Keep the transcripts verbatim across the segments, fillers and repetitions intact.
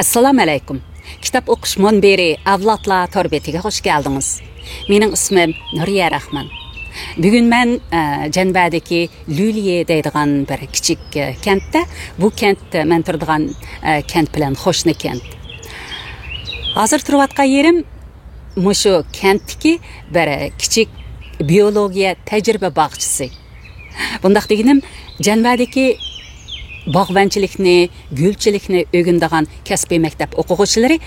ئەسسالامۇ ئەلەيكۇم. كىتاب ئوقۇش مۇنبىرى ئەۋلادلار تور بېتىگە خوش كەلدىڭىز. مېنىڭ ئىسمىم نۇرىيە رەھمان. بۈگۈن مەن، ئە، جەنۋەدىكى لۈليې دەيدىغان بىر كىچىك، ئە، كەنتتە. بۇ كەنت، ئە، مەن تۇرىدىغان، ئە، كەنت بىلەن قوشنا كەنت. ھازىر تۇرۇۋاتقان يېرىم مۇشۇ كەنتتىكى بىر كىچىك بىيولوگىيە تەجرىبە باغچىسى. بۇنداق دېگىنىم، جەنۋەدىكى باغۋەنچىلىكنى، گۈلچىلىكنى ئۆگىنىدىغان كەسپىي مەكتەپ ئوقۇغۇچىلىرى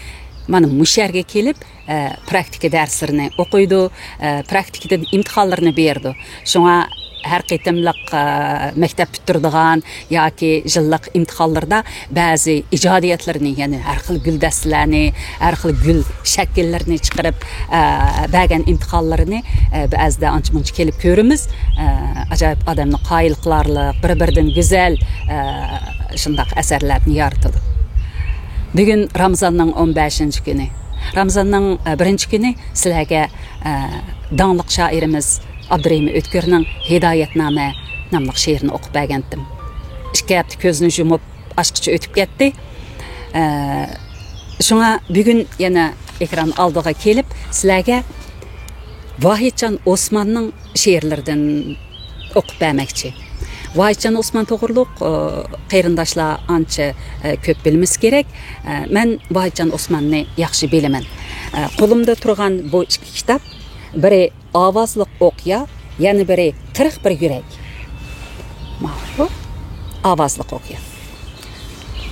مانا مۇشۇ يەرگە كېلىپ، ئە، پراكتىكا دەرسلىرىنى ئوقۇيدۇ، ئە، پراكتىكىدىن ئىمتىھانلىرىنى بېرىدۇ. شۇڭا ھەر قېتىملىق، ئە، مەكتەپ پۈتتۈرىدىغان ياكى يىللىق ئىمتىھانلىرىدا بەزى ئىجادىيەتلىرىنى، يەنى ھەر خىل گۈلدەستىلەرنى، ھەر خىل گۈل شەكىللىرىنى چىقىرىپ، ئە، بەرگەن ئىمتىھانلىرىنى، ئە، بەزىدە ئانچە-مۇنچە كېلىپ كۆرىمىز. ئە، ئاجايىپ ئادەمنى قايىل قىلارلىق، بىر-بىرىدىن گۈزەل، ئە، شۇنداق ئەسەرلەرنى يارىتىدۇ. بۈگۈن رامىزاننىڭ ئون بەشىنچى كۈنى. رامىزاننىڭ، ئە، بىرىنچى كۈنى سىلەرگە، ئە، داڭلىق شائىرىمىز ئابدۇرېھىم ئۆتكۈرنىڭ ھىدايەتنامە ناملىق شېئىرىنى ئوقۇپ بەرگەنتىم. ئىككى ھەپتە كۆزنى يۇمۇپ ئاچقۇچە ئۆتۈپ كەتتى. ئە، شۇڭا بۈگۈن يەنە ئېكران ئالدىغا كېلىپ، سىلەرگە ۋاھىدجان ئوسماننىڭ شېئىرلىرىدىن ئوقۇپ بەرمەكچى. ۋاھىدجان ئوسمان توغرۇلۇق، ئە، قېرىنداشلار ئانچە، ئە، كۆپ بىلمىسە كېرەك. ئە، مەن ۋاھىدجان ئوسماننى ياخشى بىلىمەن. ئە، قولۇمدا تۇرغان بۇ ئىككى كىتاب، بىرى ئاۋازلىق ئوقيا، يەنە بىرى قىرىق بىر يۈرەك. ماۋۇ ئاۋازلىق ئوقيا.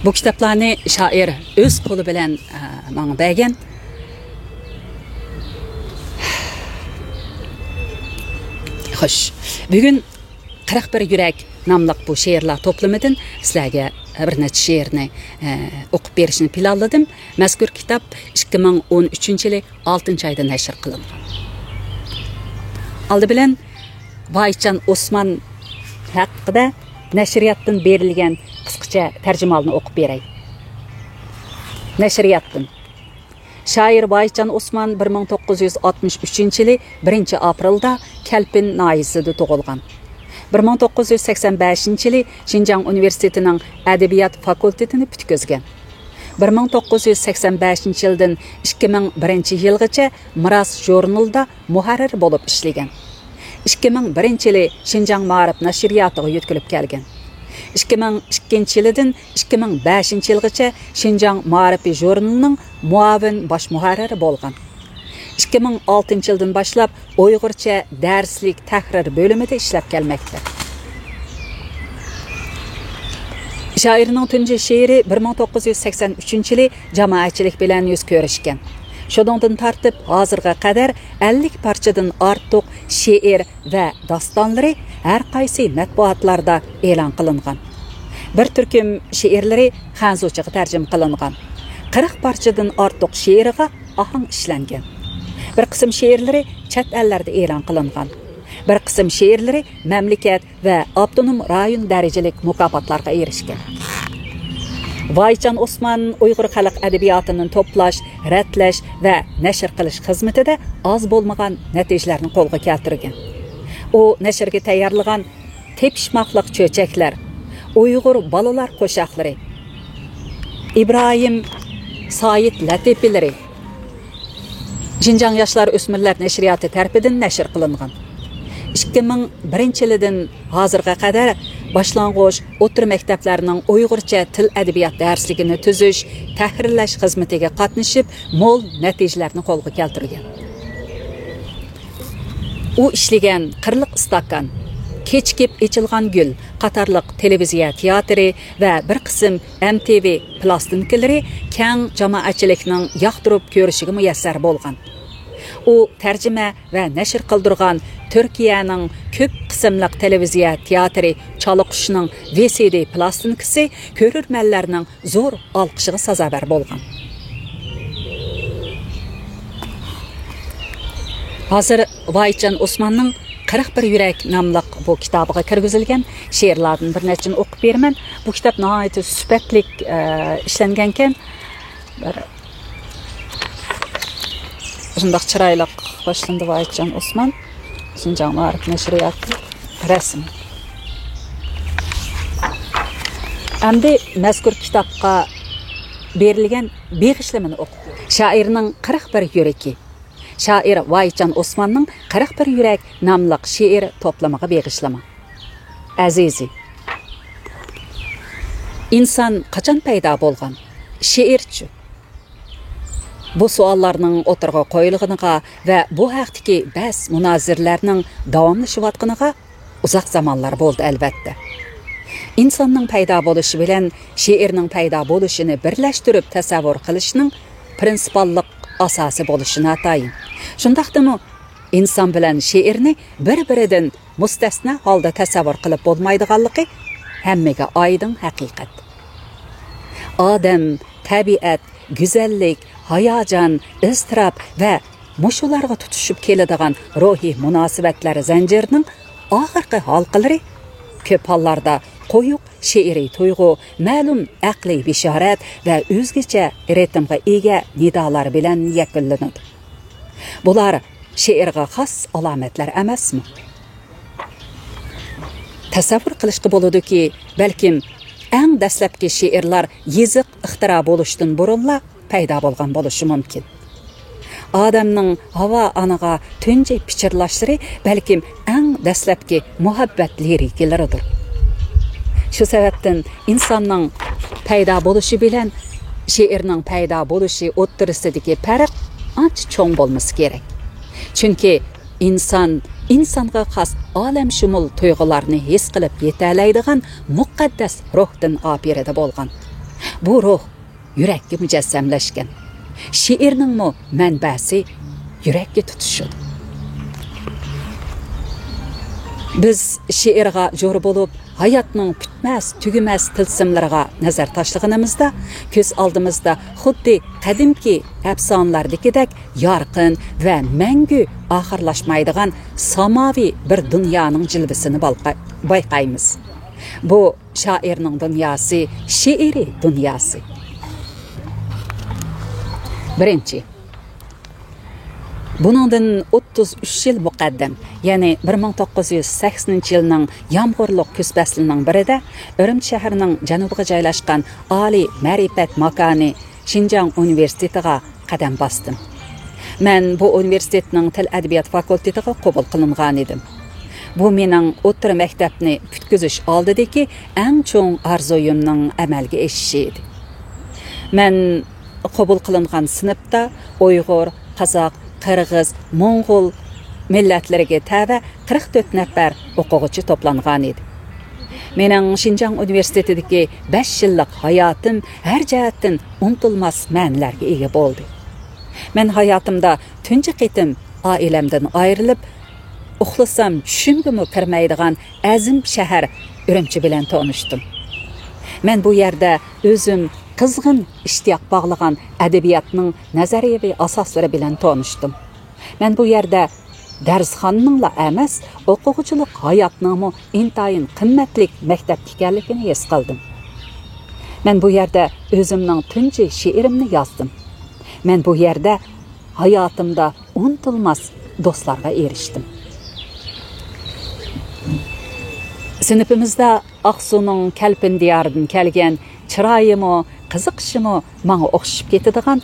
بۇ كىتابلارنى شائىر ئۆز قولى بىلەن، ئە، ماڭا بەرگەن. خوش، بۈگۈن قىرىق بىر يۈرەك ناملىق بۇ شېئىرلار توپلىمىدىن سىلەرگە بىر نەچچە شېئىرنى، ئە، ئوقۇپ بېرىشنى پىلانلىدىم. مەزكۇر كىتاب ئىككى مىڭ ئون ئۈچىنچى يىلى ئالتىنچى ئايدا نەشر قىلىنغان. ئالدى بىلەن ۋاھىدجان ئوسمان ھەققىدە نەشرىياتتىن بېرىلگەن قىسقىچە تەرجىمىھالنى ئوقۇپ بېرەي. نەشرىياتتىن. شائىر ۋاھىدجان ئوسمان بىر مىڭ توققۇز يۈز ئاتمىش ئۈچىنچى يىلى بىرىنچى ئاپرېلدا كەلپىن ناھىيەسىدە تۇغۇلغان. بىر مىڭ توققۇز يۈز سەكسەن بەشىنچى يىلى شىنجاڭ ئۇنىۋېرسىتېتىنىڭ ئەدەبىيات فاكۇلتېتىنى پۈتكۈزگەن. بىر مىڭ توققۇز يۈز سەكسەن بەشىنچى يىلدىن ئىككى مىڭ بىرىنچى يىلغىچە مىراس ژۇرنىلىدا مۇھەررىر بولۇپ ئىشلىگەن. ئىككى مىڭ بىرىنچى يىلى شىنجاڭ مائارىپ نەشرىياتىغا يۆتكىلىپ كەلگەن. ئىككى مىڭ ئىككىنچى يىلىدىن ئىككى مىڭ بەشىنچى يىلغىچە شىنجاڭ مائارىپى ژۇرنىلىنىڭ مۇئاۋىن باش مۇھەررىرى بولغان. ئىككى مىڭ ئالتىنچى يىلدىن باشلاپ ئۇيغۇرچە دەرسلىك تەھرىر بۆلۈمىدە ئىشلەپ كەلمەكتە. شائىرنىڭ تۇنجى شېئىرى بىر مىڭ توققۇز يۈز سەكسەن ئۈچىنچى يىلى جامائەتچىلىك بىلەن يۈز كۆرۈشكەن. شۇنىڭدىن تارتىپ ھازىرغا قەدەر ئەللىك پارچىدىن ئارتۇق شېئىر ۋە داستانلىرى ھەر قايسى مەتبۇئاتلاردا ئېلان قىلىنغان. بىر تۈركۈم شېئىرلىرى خەنزۇچىغا تەرجىمە قىلىنغان. قىرىق پارچىدىن ئارتۇق شېئىرىغا ئاھاڭ ئىشلەنگەن. بىر قىسىم شېئىرلىرى چەت ئەللەردە ئېلان قىلىنغان. بىر قىسىم شېئىرلىرى مەملىكەت ۋە ئاپتونوم رايون دەرىجىلىك مۇكاپاتلارغا ئېرىشكەن. ۋاھىدجان ئوسمان ئۇيغۇر خەلق ئەدەبىياتىنى توپلاش، رەتلەش ۋە نەشر قىلىش خىزمىتىدە ئاز بولمىغان نەتىجىلەرنى قولغا كەلتۈرگەن. ئۇ نەشرگە تەييارلىغان تېپىشماقلىق چۆچەكلەر، ئۇيغۇر بالىلار قوشاقلىرى، ئىبراھىم سايىت لەتىپىلىرى، شىنجاڭ ياشلار ئۆسمۈرلەر نەشرىياتى تەرىپىدىن نەشر قىلىنغان. ئىككى مىڭ بىرىنچى يىلىدىن ھازىرغا قەدەر باشلانغۇچ، ئوتتۇرا مەكتەپلەرنىڭ ئۇيغۇرچە تىل ئەدەبىيات دەرسلىكىنى تۈزۈش، تەھرىرلەش خىزمىتىگە قاتنىشىپ، مول نەتىجىلەرنى قولغا كەلتۈرگەن. ئۇ ئىشلىگەن قىرلىق ئىستاكان، كېچىكىپ ئېچىلغان گۈل قاتارلىق تېلېۋىزىيە تىياتىرى ۋە بىر قىسىم ئەم تى ۋى پىلاستىنكىلىرى كەڭ جامائەتچىلىكنىڭ ياقتۇرۇپ كۆرۈشىگە مۇيەسسەر بولغان. ئۇ تەرجىمە ۋە نەشر قىلدۇرغان تۈركىيەنىڭ كۆپ قىسىملىق تېلېۋىزىيە تىياتىرى چالا قۇشنىڭ ۋى سى دى پىلاستىنكىسى كۆرۈرمەنلەرنىڭ زور ئالقىشىغا سازاۋەر بولغان. ھازىر ۋاھىدجان ئوسماننىڭ قىرىق بىر يۈرەك ناملىق بۇ كىتابىغا كىرگۈزۈلگەن شېئىرلاردىن بىر نەچچىنى ئوقۇپ بېرىمەن. بۇ كىتاب ناھايىتى سۈپەتلىك، ئە، ئىشلەنگەنكەن. بىر شۇنداق چىرايلىق باشلىنىدۇ ۋاھىدجان ئوسمان. شىنجاڭ مائارىپ نەشرىياتى. رەسىم. ئەمدى مەزكۇر كىتابقا بېرىلگەن بېغىشلىمىنى ئوقۇپ بېرىڭ. شائىرنىڭ قىرىق بىر يۈرىكى. شائىر ۋاھىتجان ئوسماننىڭ قىرىق بىر يۈرەك ناملىق شېئىر توپلىمىغا بېغىشلىما. ئەزىزى. ئىنسان قاچان پەيدا بولغان؟ شېئىرچۇ؟ بۇ سوئاللارنىڭ ئوتتۇرىغا قويۇلغىنىغا ۋە بۇ ھەقتىكى بەس مۇنازىرىلەرنىڭ داۋاملىشىۋاتقىنىغا ئۇزاق زامانلار بولدى، ئەلۋەتتە. ئىنساننىڭ پەيدا بولۇشى بىلەن شېئىرنىڭ پەيدا بولۇشىنى بىرلەشتۈرۈپ تەسەۋۋۇر قىلىشنىڭ پرىنسىپاللىق ئاساسى بولۇشى ناتايىن. شۇنداقتىمۇ ئىنسان بىلەن شېئىرنى بىر-بىرىدىن مۇستەسنا ھالدا تەسەۋۋۇر قىلىپ بولمايدىغانلىقى ھەممىگە ئايدىڭ ھەقىقەت. ئادەم، تەبىئەت، گۈزەللىك، ھاياجان، ئىزتىراپ ۋە مۇشۇلارغا تۇتىشىپ كېلىدىغان روھىي مۇناسىۋەتلەر زەنجىرىنىڭ ئاخىرقى ھالقىلىرى كۆپ ھاللاردا قويۇق شېئىرىي تۇيغۇ، مەلۇم ئەقلىي بېشارەت ۋە ئۆزگىچە رىتىمغا ئىگە نىدالار بىلەن يەكۈنلىنىدۇ. بۇلار شېئىرغا خاس ئالامەتلەر ئەمەسمۇ؟ تەسەۋۋۇر قىلىشقا بولىدۇكى، بەلكىم ئەڭ دەسلەپكى شېئىرلار يېزىق ئىختىرا بولۇشتىن بۇرۇنلا پەيدا بولغان بولۇشى مۇمكىن. ئادەمنىڭ ھاۋا ئانىغا تۇنجى پىچىرلاشلىرى بەلكىم ئەڭ دەسلەپكى مۇھەببەت لىرىكىلىرىدۇر. شۇ سەۋەبتىن ئىنساننىڭ پەيدا بولۇشى بىلەن شېئىرنىڭ پەيدا بولۇشى ئوتتۇرىسىدىكى پەرق ئانچە چوڭ بولمىسا كېرەك. چۈنكى ئىنسان ئىنسانغا خاس ئالەمشۇمۇل تۇيغۇلارنى ھېس قىلىپ يېتەلەيدىغان مۇقەددەس روھتىن ئاپىرىدە بولغان. بۇ روھ يۈرەككە مۇجەسسەملەشكەن. شېئىرنىڭمۇ مەنبەسى يۈرەككە تۇتىشىدۇ. بىز شېئىرغا جور بولۇپ، ھاياتنىڭ پۈتمەس، تۈگىمەس تىلسىملىرىغا نەزەر تاشلىغىنىمىزدا، كۆز ئالدىمىزدا خۇددى قەدىمكى ئەپسانىلەردىكىدەك يارقىن ۋە مەڭگۈ ئاخىرلاشمايدىغان ساماۋى بىر دۇنيانىڭ جىلۋىسىنى بالقا-، بايقايمىز. بۇ شائىرنىڭ دۇنياسى، شېئىرىي دۇنياسى. بىرىنچى. بۇنىڭدىن ئوتتۇز ئۈچ يىل مۇقەددەم، يەنى بىر مىڭ توققۇز يۈز سەكسىنىنچى يىلنىڭ يامغۇرلۇق كۈز پەسلىنىڭ بىرىدە ئۈرۈمچى شەھىرىنىڭ جەنۇبىغا جايلاشقان ئالىي مەرىپەت ماكانى شىنجاڭ ئۇنىۋېرسىتېتىغا قەدەم باستىم. مەن بۇ ئۇنىۋېرسىتېتنىڭ تىل ئەدەبىيات فاكۇلتېتىغا قوبۇل قىلىنغان ئىدىم. بۇ مېنىڭ ئوتتۇرا مەكتەپنى پۈتكۈزۈش ئالدىدىكى ئەڭ چوڭ ئارزۇيۇمنىڭ ئەمەلگە ئېشىشى ئىدى. مەن قوبۇل قىلىنغان سىنىپتا ئۇيغۇر، قازاق، قىرغىز، موڭغۇل مىللەتلىرىگە تەۋە قىرىق تۆت نەپەر ئوقۇغۇچى توپلانغان ئىدى. مېنىڭ شىنجاڭ ئۇنىۋېرسىتېتىدىكى بەش يىللىق ھاياتىم ھەر جەھەتتىن ئۇنتۇلماس مەنىلەرگە ئىگە بولدى. مەن ھاياتىمدا تۇنجى قېتىم ئائىلەمدىن ئايرىلىپ، ئۇخلىسام چۈشۈمگىمۇ كىرمەيدىغان ئەزىم شەھەر ئۈرۈمچى بىلەن تونۇشتۇم. مەن بۇ يەردە ئۆزۈم قىزغىن ئىشتىياق باغلىغان ئەدەبىياتنىڭ نەزەرىيەۋى ئاساسلىرى بىلەن تونۇشتۇم. مەن بۇ يەردە دەرسخانىنىڭلا ئەمەس، ئوقۇغۇچىلىق ھاياتنىڭمۇ ئىنتايىن قىممەتلىك مەكتەپ ئىكەنلىكىنى ھېس قىلدىم. مەن بۇ يەردە ئۆزۈمنىڭ تۇنجى شېئىرىمنى يازدىم. مەن بۇ يەردە ھاياتىمدا ئۇنتۇلماس دوستلارغا ئېرىشتىم. سىنىپىمىزدا ئاقسۇنىڭ كەلپىن دىيارىدىن كەلگەن، چىرايىمۇ، قىزىقىشىمۇ ماڭا ئوخشىشىپ كېتىدىغان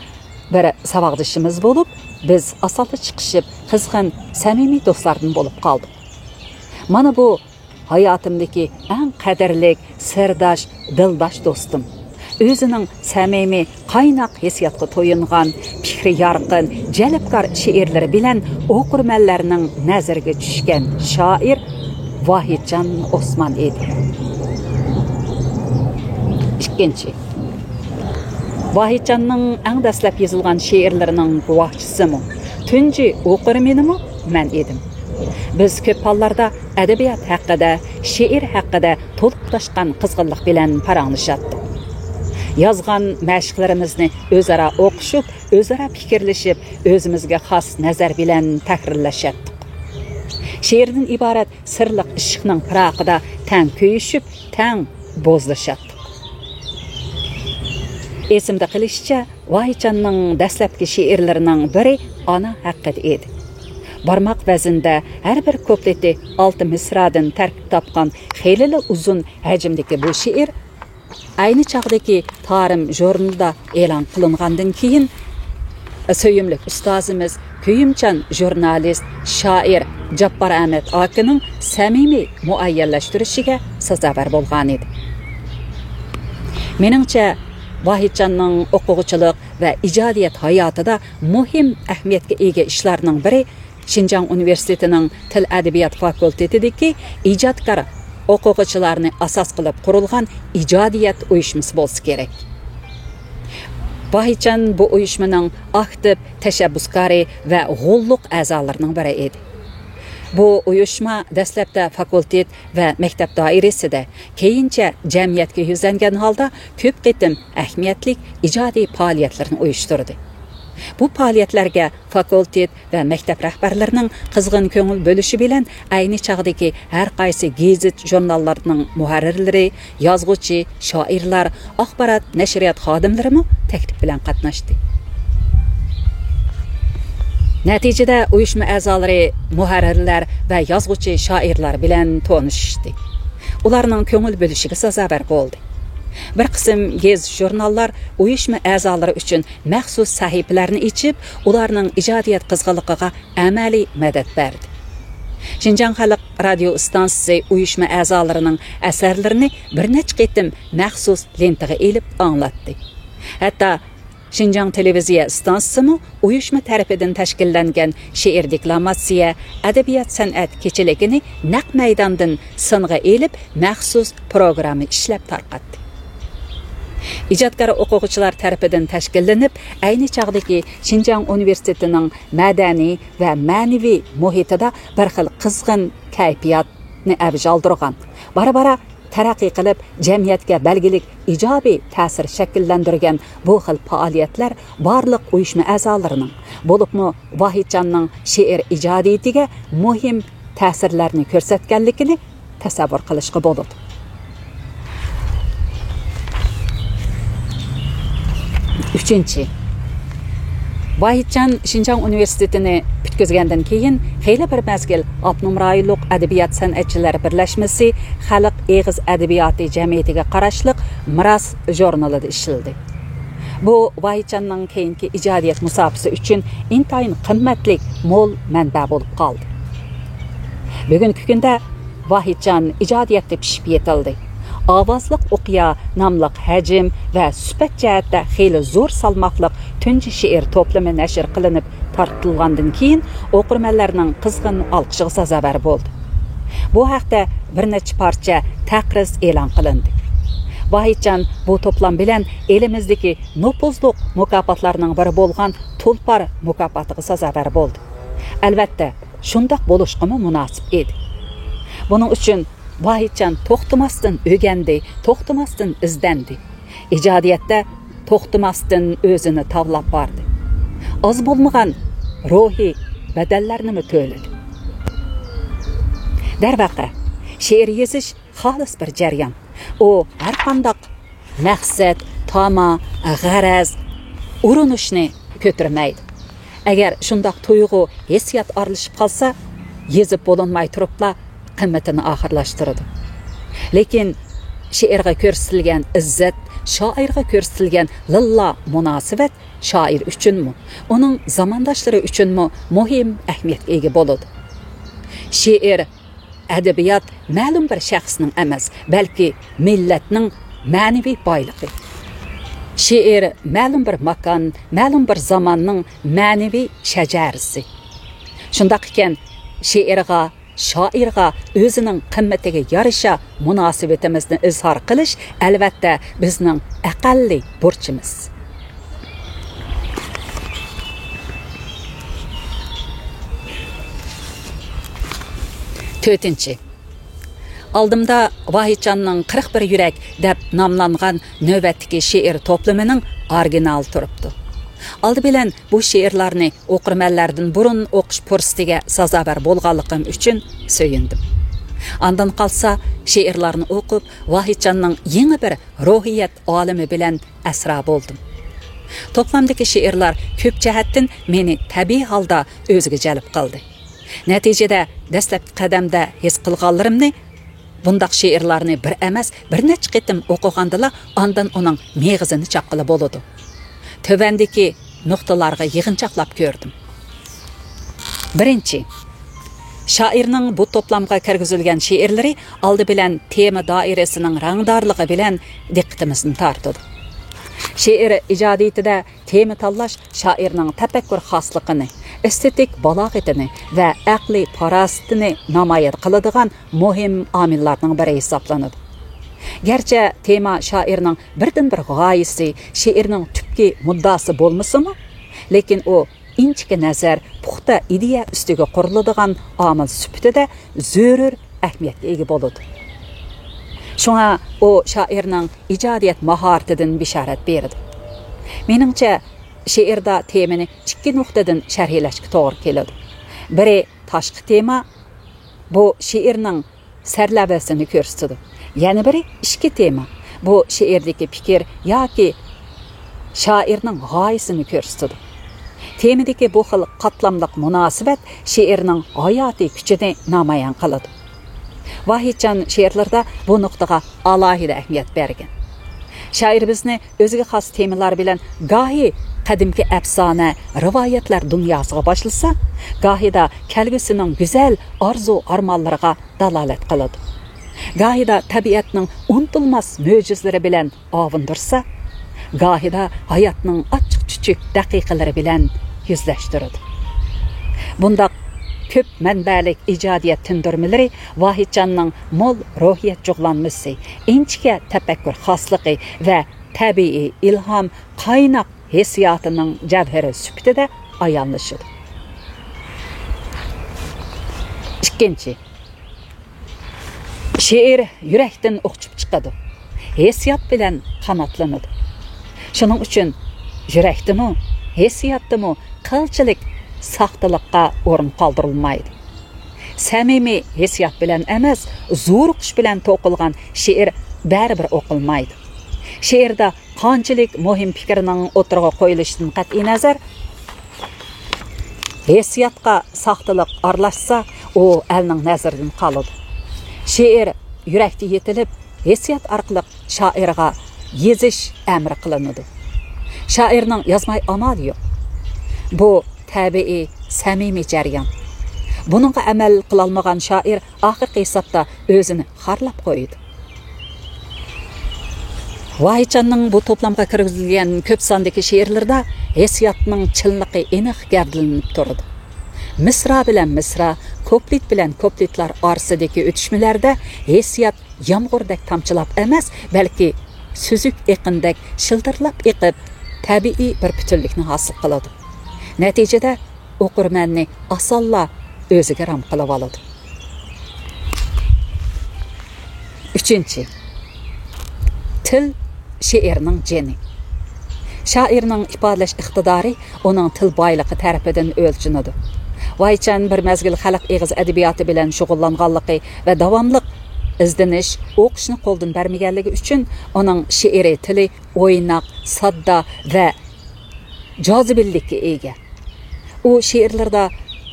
بىر ساۋاقدىشىمىز بولۇپ، بىز ئاسانلا چىقىشىپ، قىزغىن، سەمىمىي دوستلاردىن بولۇپ قالدۇق. مانا بۇ ھاياتىمدىكى ئەڭ قەدىرلىك، سىرداش، دىلداش دوستۇم. ئۆزىنىڭ سەمىمىي، قايناق ھېسسىياتقا تويۇنغان، پىكرى يارقىن، جەلپكار شېئىرلىرى بىلەن ئوقۇرمەنلەرنىڭ نەزىرىگە چۈشكەن شائىر ۋاھىتجان ئوسمان ئىدى. ئىككىنچى. ۋاھىتجاننىڭ ئەڭ دەسلەپ يېزىلغان شېئىرلىرىنىڭ گۇۋاھچىسىمۇ، تۇنجى ئوقۇرمىنىمۇ مەن ئىدىم. بىز كۆپ ھاللاردا ئەدەبىيات ھەققىدە، شېئىر ھەققىدە تولۇپ تاشقان قىزغىنلىق بىلەن پاراڭلىشاتتۇق. يازغان مەشىقلىرىمىزنى ئۆزئارا ئوقۇشۇپ، ئۆزئارا پىكىرلىشىپ، ئۆزىمىزگە خاس نەزەر بىلەن تەھرىرلىشەتتۇق. شېئىردىن ئىبارەت سىرلىق ئىششىقنىڭ پىراقىدا تەڭ كۆيۈشۈپ، تەڭ بوزلىشاتتۇق. ئېسىمدە قېلىشىچە، ۋاھىتجاننىڭ دەسلەپكى شېئىرلىرىنىڭ بىرى ئانا ھەققىدە ئىدى. بارماق ۋەزنىدە، ھەر بىر كۇپلېتى ئالتە مىسرادىن تەركىب تاپقان خېلىلا ئۇزۇن ھەجىمدىكى بۇ شېئىر ئەينى چاغدىكى تارىم ژۇرنىلىدا ئېلان قىلىنغاندىن كېيىن، سۆيۈملۈك ئۇستازىمىز، كۆيۈمچان ژۇرنالىست، شائىر جاپپار ئەمەت ئاكىنىڭ سەمىمىي مۇئەييەنلەشتۈرۈشىگە سازاۋەر بولغانىدى. مېنىڭچە، ۋاھىدجاننىڭ ئوقۇغۇچىلىق ۋە ئىجادىيەت ھاياتىدا مۇھىم ئەھمىيەتكە ئىگە ئىشلارنىڭ بىرى شىنجاڭ ئۇنىۋېرسىتېتىنىڭ تىل ئەدەبىيات فاكۇلتېتىدىكى ئىجادكار ئوقۇغۇچىلارنى ئاساس قىلىپ قۇرۇلغان ئىجادىيەت ئۇيۇشمىسى بولسا كېرەك. ۋاھىدجان بۇ ئۇيۇشمىنىڭ ئاكتىپ تەشەببۇسكارى ۋە غوللۇق ئەزالىرىنىڭ بىرى ئىدى. بۇ ئۇيۇشما دەسلەپتە فاكۇلتېت ۋە مەكتەپ دائىرىسىدە، كېيىنچە جەمئىيەتكە يۈزلەنگەن ھالدا كۆپ قېتىم ئەھمىيەتلىك ئىجادىي پائالىيەتلەرنى ئۇيۇشتۇردى. بۇ پائالىيەتلەرگە فاكۇلتېت ۋە مەكتەپ رەھبەرلىرىنىڭ قىزغىن كۆڭۈل بۆلۈشى بىلەن ئەينى چاغدىكى ھەر قايسى گېزىت، ژۇرناللارنىڭ مۇھەررىرلىرى، يازغۇچى، شائىرلار، ئاخبارات، نەشرىيات خادىملىرىمۇ تەكلىپ بىلەن قاتناشتى. نەتىجىدە ئۇيۇشما ئەزالىرى مۇھەررىرلەر ۋە يازغۇچى شائىرلار بىلەن تونۇشۇشتى. ئۇلارنىڭ كۆڭۈل بۆلۈشىگە سازاۋەر بولدى. بىر قىسىم گېزىت-ژۇرناللار ئۇيۇشما ئەزالىرى ئۈچۈن مەخسۇس سەھىپىلەرنى ئېچىپ، ئۇلارنىڭ ئىجادىيەت قىزغىنلىقىغا ئەمەلىي مەدەت بەردى. شىنجاڭ خەلق رادىيو ئىستانسىسى ئۇيۇشما ئەزالىرىنىڭ ئەسەرلىرىنى بىر نەچچە قېتىم مەخسۇس لېنتىغا ئېلىپ ئاڭلاتتى. ھەتتا شىنجاڭ تېلېۋىزىيە ئىستانسىسىمۇ ئۇيۇشما تەرىپىدىن تەشكىللەنگەن شېئىر دېكلاماتسىيە، ئەدەبىيات-سەنئەت كېچىلىكىنى نەق مەيداندىن سىنغا ئېلىپ، مەخسۇس پروگرامما ئىشلەپ تارقاتتى. ئىجادكار ئوقۇغۇچىلار تەرىپىدىن تەشكىللىنىپ، ئەينى چاغدىكى شىنجاڭ ئۇنىۋېرسىتېتىنىڭ مەدەنىي ۋە مەنىۋى مۇھىتىدا بىر خىل قىزغىن كەيپىياتنى ئەۋج ئالدۇرغان، بارا-بارا تەرەققىي قىلىپ، جەمئىيەتكە بەلگىلىك ئىجابىي تەسىر شەكىللەندۈرگەن بۇ خىل پائالىيەتلەر بارلىق ئۇيۇشما ئەزالىرىنىڭ، بولۇپمۇ ۋاھىدجاننىڭ شېئىر ئىجادىيىتىگە مۇھىم تەسىرلەرنى كۆرسەتكەنلىكىنى تەسەۋۋۇر قىلىشقا بولىدۇ. ئۈچىنچى، ۋاھىدجان شىنجاڭ ئۇنىۋېرسىتېتىنى پۈتكۈزگەندىن كېيىن، خېلى بىر مەزگىل ئاپتونوم رايونلۇق ئەدەبىيات سەنئەتچىلەر بىرلەشمىسى خەلق ئېغىز ئەدەبىياتى جەمئىيىتىگە قاراشلىق مىراس ژۇرنىلىدا ئىشلىدى. بۇ ۋاھىدجاننىڭ كېيىنكى ئىجادىيەت مۇساپىسى ئۈچۈن ئىنتايىن قىممەتلىك، مول مەنبە بولۇپ قالدى. بۈگۈنكى كۈندە ۋاھىدجان ئىجادىيەتتە پىشىپ يېتىلدى. ئاۋازلىق ئوقيا ناملىق ھەجىم ۋە سۈپەت جەھەتتە خېلى زور سالماقلىق تۇنجى شېئىر توپلىمى نەشر قىلىنىپ تارقىتىلغاندىن كېيىن، ئوقۇرمەنلەرنىڭ قىزغىن ئالقىشىغا سازاۋەر بولدى. بۇ ھەقتە بىر نەچچە پارچە تەقرىز ئېلان قىلىندى. ۋاھىدجان بۇ توپلام بىلەن ئېلىمىزدىكى نوپۇزلۇق مۇكاپاتلارنىڭ بىرى بولغان تۇلپار مۇكاپاتىغا سازاۋەر بولدى. ئەلۋەتتە، شۇنداق بولۇشقىمۇ مۇناسىپ ئىدى. بۇنىڭ ئۈچۈن ۋاھىدجان توختىماستىن ئۆگەندى، توختىماستىن ئىزدەندى. ئىجادىيەتتە توختىماستىن ئۆزىنى تاۋلاپ باردى. ئاز بولمىغان روھىي بەدەللەرنىمۇ تۆلىدى. دەرۋەقە، شېئىر يېزىش خالىس بىر جەريان. ئۇ ھەرقانداق مەقسەت، تاما، غەرەز، ئۇرۇنۇشنى كۆتۈرمەيدۇ. ئەگەر شۇنداق تۇيغۇ، ھېسسىيات ئارىلىشىپ قالسا، يېزىپ بولۇنماي تۇرۇپلا قىممىتىنى ئاخىرلاشتۇرىدۇ. لېكىن شېئىرغا كۆرسىتىلگەن ئىززەت، شائىرغا كۆرسىتىلگەن لىللا مۇناسىۋەت شائىر ئۈچۈنمۇ، ئۇنىڭ زامانداشلىرى ئۈچۈنمۇ مۇھىم ئەھمىيەتكە ئىگە بولىدۇ. شېئىر، ئەدەبىيات مەلۇم بىر شەخسنىڭ ئەمەس، بەلكى مىللەتنىڭ مەنىۋى بايلىقى. شېئىر مەلۇم بىر ماكان، مەلۇم بىر زاماننىڭ مەنىۋى شەجەرىسى. شۇنداق ئىكەن، شېئىرغا، شائىرغا ئۆزىنىڭ قىممىتىگە يارىشا مۇناسىۋىتىمىزنى ئىزھار قىلىش، ئەلۋەتتە، بىزنىڭ ئەقەللىي بۇرچىمىز. تۆتىنچى، ئالدىمدا ۋاھىدجاننىڭ قىرىق بىر يۈرەك دەپ ناملانغان نۆۋەتتىكى شېئىر توپلىمىنىڭ ئورىگىنالى تۇرۇپتۇ. ئالدى بىلەن بۇ شېئىرلارنى ئوقۇرمەنلەردىن بۇرۇن ئوقۇش پۇرسىتىگە سازاۋەر بولغانلىقىم ئۈچۈن سۆيۈندۈم. ئاندىن قالسا، شېئىرلارنى ئوقۇپ، ۋاھىدجاننىڭ يېڭى بىر روھىيەت ئالىمى بىلەن ئەسرا بولدۇم. توپلامدىكى شېئىرلار كۆپ جەھەتتىن مېنى تەبىئىي ھالدا ئۆزىگە جەلپ قىلدى. نەتىجىدە، دەسلەپكى قەدەمدە ھېس قىلغانلىرىمنى بۇنداق شېئىرلارنى بىر ئەمەس، بىر نەچچە قېتىم ئوقۇغاندىلا ئاندىن ئۇنىڭ مېغىزىنى چاققىلى بولىدۇ. تۆۋەندىكى نۇقتىلارغا يىغىنچاقلاپ كۆردۈم. بىرىنچى، شائىرنىڭ بۇ توپلامغا كىرگۈزۈلگەن شېئىرلىرى ئالدى بىلەن تېما دائىرىسىنىڭ رەڭدارلىقى بىلەن دىققىتىمىزنى تارتىدۇ. شېئىر ئىجادىيىتىدە تېما تاللاش شائىرنىڭ تەپەككۇر خاسلىقىنى، ئېستېتىك بالاغىتىنى ۋە ئەقلىي پاراسىتىنى نامايان قىلىدىغان مۇھىم ئامىللارنىڭ بىرى ھېسابلىنىدۇ. گەرچە تېما شائىرنىڭ بىردىنبىر غايىسى، شېئىرنىڭ تۈپكى مۇددىئاسى بولمىسىمۇ، لېكىن ئۇ ئىنچىكە نەزەر، پۇختا ئىدىيە ئۈستىگە قۇرۇلىدىغان ئامىل سۈپىتىدە زۆرۈر ئەھمىيەتكە ئىگە بولىدۇ. شۇڭا ئۇ شائىرنىڭ ئىجادىيەت ماھارىتىدىن بېشارەت بېرىدۇ. مېنىڭچە، شېئىردا تېمىنى ئىككى نۇقتىدىن شەرھلەشكە توغرا كېلىدۇ. بىرى تاشقى تېما، بۇ شېئىرنىڭ سەرلەۋھىسىنى كۆرسىتىدۇ. يەنە بىرى ئىچكى تېما، بۇ شېئىردىكى پىكىر ياكى شائىرنىڭ غايىسىنى كۆرسىتىدۇ. تېمىدىكى بۇ خىل قاتلاملىق مۇناسىۋەت شېئىرنىڭ ھاياتىي كۈچىنى نامايان قىلىدۇ. ۋاھىدجان شېئىرلىرىدا بۇ نۇقتىغا ئالاھىدە ئەھمىيەت بەرگەن. شائىر بىزنى ئۆزىگە خاس تېمىلار بىلەن گاھى قەدىمكى ئەپسانە، رىۋايەتلەر دۇنياسىغا باشلىسا، گاھىدا كەلگۈسىنىڭ گۈزەل ئارزۇ-ئارمانلىرىغا دالالەت قىلىدۇ. گاھىدا تەبىئەتنىڭ ئۇنتۇلماس مۆجىزىلىرى بىلەن ئاۋۇندۇرسا، گاھىدا ھاياتنىڭ ئاچچىق-چۈچۈك دەقىقىلىرى بىلەن يۈزلەشتۈرىدۇ. بۇنداق كۆپ مەنبەلىك ئىجادىيەت تىندۇرمىلىرى ۋاھىدجاننىڭ مول روھىيەت جۇغلانمىسى، ئىنچىكە تەپەككۇر خاسلىقى ۋە تەبىئىي ئىلھام، قايناق ھېسسىياتىنىڭ جەۋھىرى سۈپىتىدە ئايانلىشىدۇ. ئىككىنچى، شېئىر يۈرەكتىن ئۇچۇپ چىقىدۇ، ھېسسىيات بىلەن قاناتلىنىدۇ. شۇنىڭ ئۈچۈن يۈرەكتىمۇ، ھېسسىياتتىمۇ قىلچىلىك ساختىلىققا ئورۇن قالدۇرۇلمايدۇ. سەمىمىي ھېسسىيات بىلەن ئەمەس، زورۇقۇش بىلەن توقۇلغان شېئىر بەرىبىر ئوقۇلمايدۇ. شېئىردا قانچىلىك مۇھىم پىكىرنىڭ ئوتتۇرىغا قويۇلۇشىدىن قەتئىينەزەر، ھېسسىياتقا ساختىلىق ئارىلاشسا، ئۇ ئەلنىڭ نەزىرىدىن قالىدۇ. شېئىر يۈرەكتە يېتىلىپ، ھېسسىيات ئارقىلىق شائىرغا يېزىش ئەمر قىلىنىدۇ. شائىرنىڭ يازماي ئامالى يوق. بۇ تەبىئىي، سەمىمىي جەريان. بۇنىڭغا ئەمەل قىلالمىغان شائىر ئاخىرقى ھېسابتا ئۆزىنى خارلاپ قويىدۇ. ۋاھىدجاننىڭ بۇ توپلامغا كىرگۈزۈلگەن كۆپ ساندىكى شېئىرلىرىدا ھېسسىياتنىڭ چىنلىقى ئېنىق گەۋدىلىنىپ تۇرىدۇ. مىسرا بىلەن مىسرا، كۇپلېت بىلەن كۇپلېتلار ئارىسىدىكى ئۆتۈشمىلەردە ھېسسىيات يامغۇردەك تامچىلاپ ئەمەس، بەلكى سۈزۈك ئېقىندەك شىلدىرلاپ ئېقىپ، تەبىئىي بىر پۈتۈنلۈكنى ھاسىل قىلىدۇ. نەتىجىدە ئوقۇرمەننى ئاسانلا ئۆزىگە رام قىلىۋالىدۇ. ئۈچىنچى، تىل شېئىرنىڭ جېنى. شائىرنىڭ ئىپادىلەش ئىقتىدارى ئۇنىڭ تىل بايلىقى تەرىپىدىن ئۆلچىنىدۇ. ۋايچەن بىر مەزگىل خەلق ئېغىز ئەدەبىياتى بىلەن شۇغۇللانغانلىقى ۋە داۋاملىق ئىزدىنىش، ئوقۇشنى قولدىن بەرمىگەنلىكى ئۈچۈن ئۇنىڭ شېئىرىي تىلى ئويناق، ساددا ۋە جاذىبىلىككە ئىگە. ئۇ شېئىرلىرىدا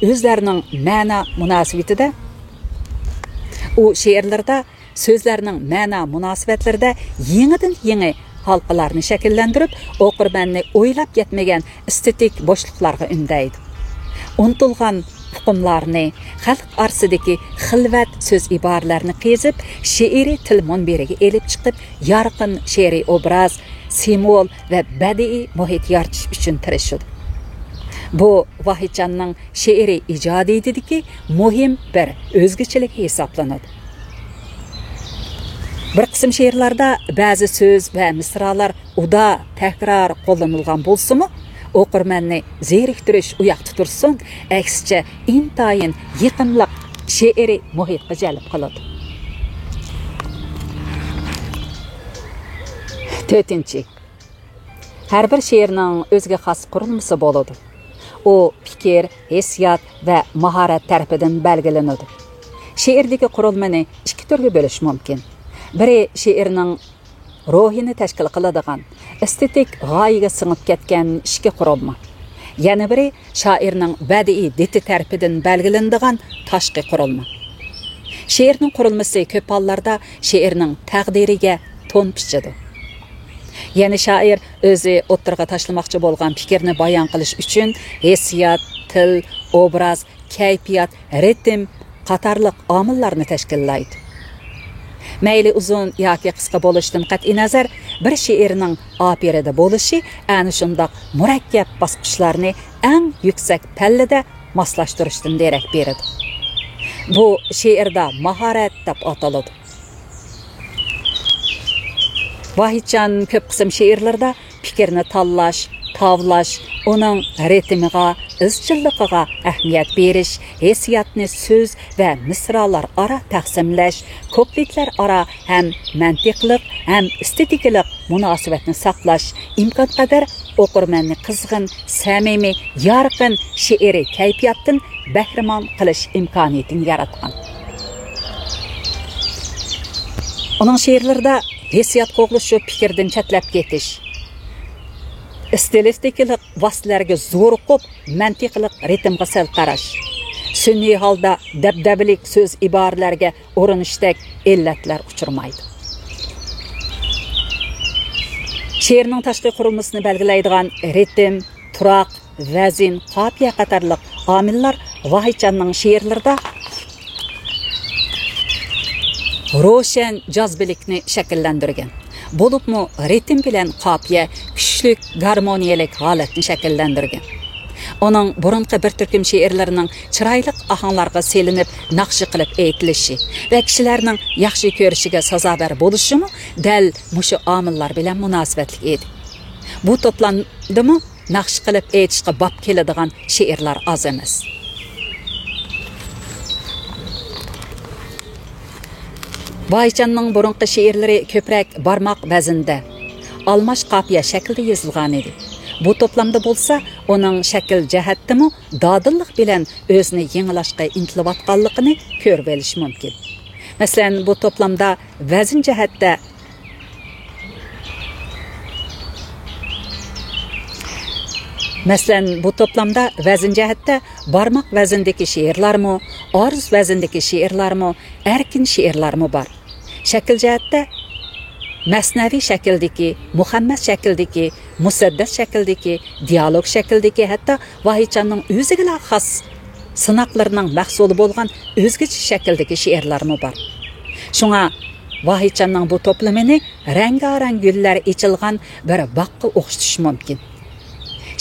ئۆزلەرنىڭ مەنا مۇناسىۋىتىدە، ئۇ شېئىرلىرىدا سۆزلەرنىڭ مەنا مۇناسىۋەتلىرىدە يېڭىدىن يېڭى ھالقىلارنى شەكىللەندۈرۈپ، ئوقۇرمەننى ئويلاپ يەتمىگەن ئېستېتىك بوشلۇقلارغا ئۈندەيدۇ. ئۇنتۇلغان ئۇقۇملارنى، خەلق ئارىسىدىكى خىلۋەت سۆز ئىبارىلەرنى قېزىپ، شېئىرىي تىل مۇنبىرىگە ئېلىپ چىقىپ، يارقىن شېئىرىي ئوبراز، سىمۋول ۋە بەدىئىي مۇھىت يارىتىش ئۈچۈن تىرىشىدۇ. بۇ ۋاھىدجاننىڭ شېئىرىي ئىجادىيىتىدىكى مۇھىم بىر ئۆزگىچىلىكى ھېسابلىنىدۇ. بىر قىسىم شېئىرلاردا بەزى سۆز ۋە مىسرالار ئۇدا تەكرار قوللىنىلغان بولسىمۇ، ئوقۇرمەننى زېرىكتۈرۈش ئۇياقتا تۇرسۇن، ئەكسىچە ئىنتايىن يېقىملىق شېئىرىي مۇھىتقا جەلپ قىلىدۇ. تۆتىنچى، ھەر بىر شېئىرنىڭ ئۆزىگە خاس قۇرۇلمىسى بولىدۇ. ئۇ پىكىر، ھېسسىيات ۋە ماھارەت تەرىپىدىن بەلگىلىنىدۇ. شېئىردىكى قۇرۇلمىنى ئىككى تۈرگە بۆلۈش مۇمكىن. بىرى شېئىرنىڭ روھىنى تەشكىل قىلىدىغان ئېستېتىك غايىگە سىڭىپ كەتكەن ئىچكى قۇرۇلما. يەنە بىرى شائىرنىڭ بەدىئىي دىتى تەرىپىدىن بەلگىلىنىدىغان تاشقى قۇرۇلما. شېئىرنىڭ قۇرۇلمىسى كۆپ ھاللاردا شېئىرنىڭ تەقدىرىگە تون پىچىدۇ. يەنى شائىر ئۆزى ئوتتۇرىغا تاشلىماقچى بولغان پىكىرنى بايان قىلىش ئۈچۈن ھېسسىيات، تىل، ئوبراز، كەيپىيات، رىتىم قاتارلىق ئامىللارنى تەشكىللەيدۇ. مەيلى ئۇزۇن ياكى قىسقا بولۇشىدىن قەتئىينەزەر، بىر شېئىرنىڭ ئاپىرىدە بولۇشى ئەنە شۇنداق مۇرەككەپ باسقۇچلارنى ئەڭ يۈكسەك پەللىدە ماسلاشتۇرۇشتىن دېرەك بېرىدۇ. بۇ شېئىردا ماھارەت دەپ ئاتىلىدۇ. ۋاھىدجان كۆپ قىسىم شېئىرلىرىدا پىكىرنى تاللاش، تاۋلاش، ئۇنىڭ رىتىمىغا، ئىزچىللىقىغا ئەھمىيەت بېرىش، ھېسسىياتنى سۆز ۋە مىسرالار ئارا تەقسىملەش، كۇپلېتلەر ئارا ھەم مەنتىقلىق، ھەم ئېستېتىكىلىق مۇناسىۋەتنى ساقلاش، ئىمكانقەدەر ئوقۇرمەننى قىزغىن، سەمىمىي، يارقىن شېئىرىي كەيپىياتتىن بەھرىمەن قىلىش ئىمكانىيىتىنى ياراتقان. ئۇنىڭ شېئىرلىرىدا ھېسسىيات قوغلىشىپ، پىكىردىن چەتلەپ كېتىش، ئىستىلىستىكىلىق ۋاسىتىلەرگە زورۇقۇپ، مەنتىقلىق رىتىمغا سەل قاراش، سۈنئىي ھالدا دەبدەبىلىك سۆز ئىبارىلەرگە ئۇرۇنۇشتەك ئىللەتلەر ئۇچرىمايدۇ. شېئىرنىڭ تاشقى قۇرۇلمىسىنى بەلگىلەيدىغان رىتىم، تۇراق، ۋەزىن، قاپىيە قاتارلىق ئامىللار ۋاھىدجاننىڭ شېئىرلىرىدا روشەن جازىبىلىكنى شەكىللەندۈرگەن. بولۇپمۇ رىتىم بىلەن قاپىيە كۈچلۈك گارمونىيەلىك ھالەتنى شەكىللەندۈرگەن. ئۇنىڭ بۇرۇنقى بىر تۈركۈم شېئىرلىرىنىڭ چىرايلىق ئاھاڭلارغا سېلىنىپ ناخشا قىلىپ ئېيتىلىشى ۋە كىشىلەرنىڭ ياخشى كۆرۈشىگە سازاۋەر بولۇشىمۇ دەل مۇشۇ ئامىللار بىلەن مۇناسىۋەتلىك ئىدى. بۇ توپلامدىمۇ ناخشا قىلىپ ئېيتىشقا باب كېلىدىغان شېئىرلار ئاز ئەمەس. ۋاھىدجاننىڭ بۇرۇنقى شېئىرلىرى كۆپرەك بارماق ۋەزىندە، ئالماش قاپىيە شەكلىدە يېزىلغانىدى. بۇ توپلامدا بولسا ئۇنىڭ شەكىل جەھەتتىمۇ دادىللىق بىلەن ئۆزىنى يېڭىلاشقا ئىنتىلىۋاتقانلىقىنى كۆرۈۋېلىش مۇمكىن. مەسىلەن، بۇ توپلامدا ۋەزىن جەھەتتە مەسىلەن، بۇ توپلامدا ۋەزىن جەھەتتە بارماق ۋەزىندىكى شېئىرلارمۇ، ئارۇز ۋەزىندىكى شېئىرلارمۇ، ئەركىن شېئىرلارمۇ بار. شەكىل جەھەتتە مەسنەۋى شەكىلدىكى، مۇخەممەس شەكىلدىكى، مۇسەددەس شەكىلدىكى، دىيالوگ شەكىلدىكى، ھەتتا ۋاھىدجاننىڭ ئۆزىگىلا خاس سىناقلىرىنىڭ مەھسۇلى بولغان ئۆزگىچە شەكىلدىكى شېئىرلارمۇ بار. شۇڭا ۋاھىدجاننىڭ بۇ توپلىمىنى رەڭگارەڭ گۈللەر ئېچىلغان بىر باغقا ئوخشىتىش مۇمكىن.